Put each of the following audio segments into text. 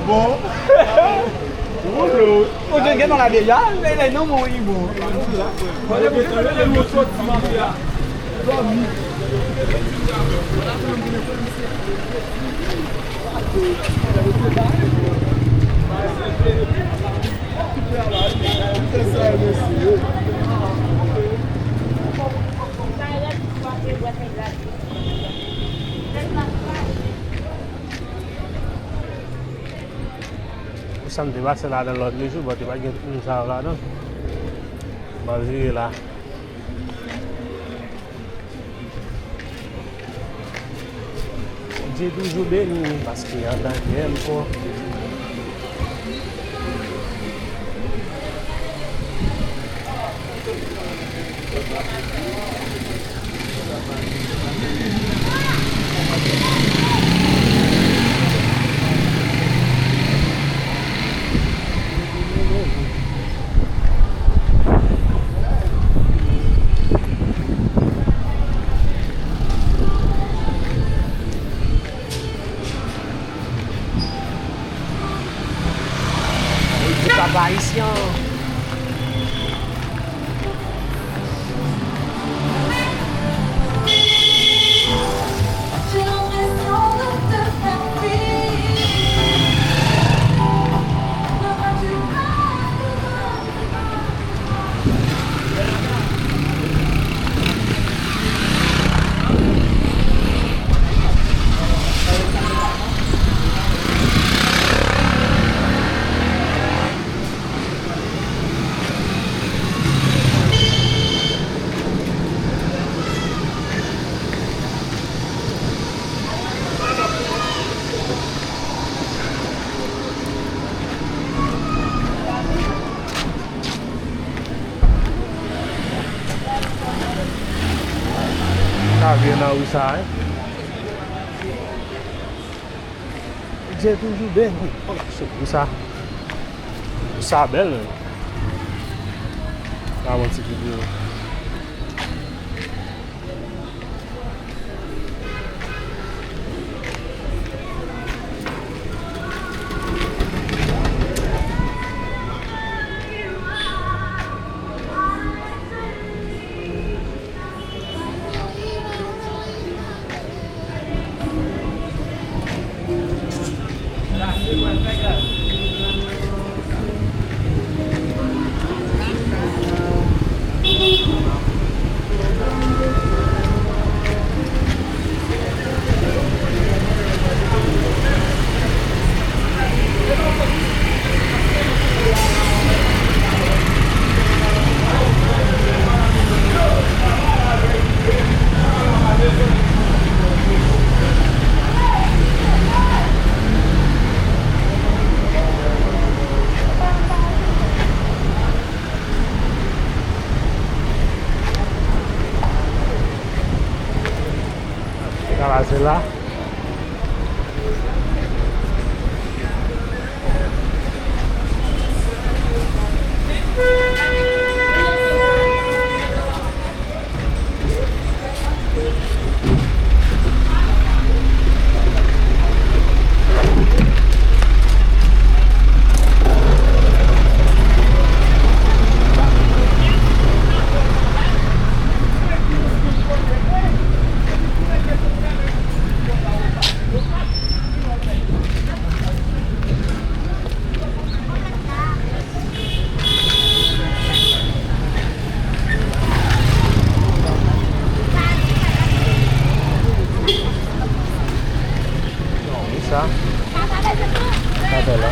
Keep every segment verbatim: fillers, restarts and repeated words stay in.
Bon. Ou te gen nan la deja, men lè non mwen li bon. Bon, depi se lè nou soti maten a. Sa m te pase ladan lòt jou, bon, te pa gen moun sa yo ladan. M ap vire la. Bondye toujou beni, paske anndan gen m ankò. Papa Ayisyen. Sa vye nan ri sa, wi. Bondye toujou beni. Oh, se kou sa. Kou sa bèl, wi. Sa yon ti videyo. Sa la, se la. Non, wi sa. Sa fè la.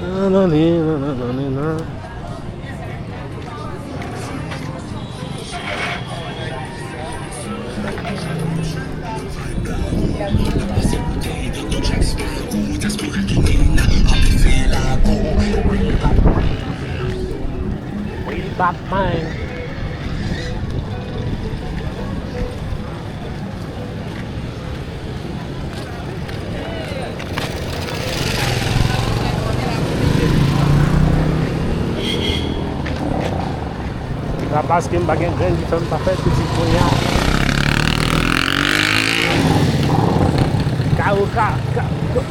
Nanani, nananina. Reebok mine. Sa paske m pa gen grenn ki fè m pa fè pitit kounye a. Kawo ka, ka, ka.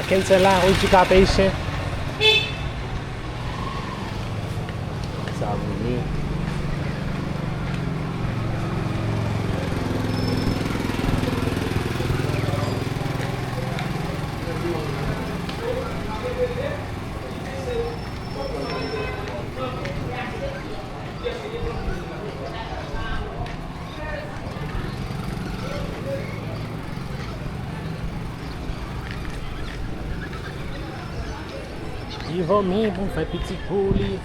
Akense la, un petit capuchin. Sa vre. Li vomi pou m fè pitit pou li.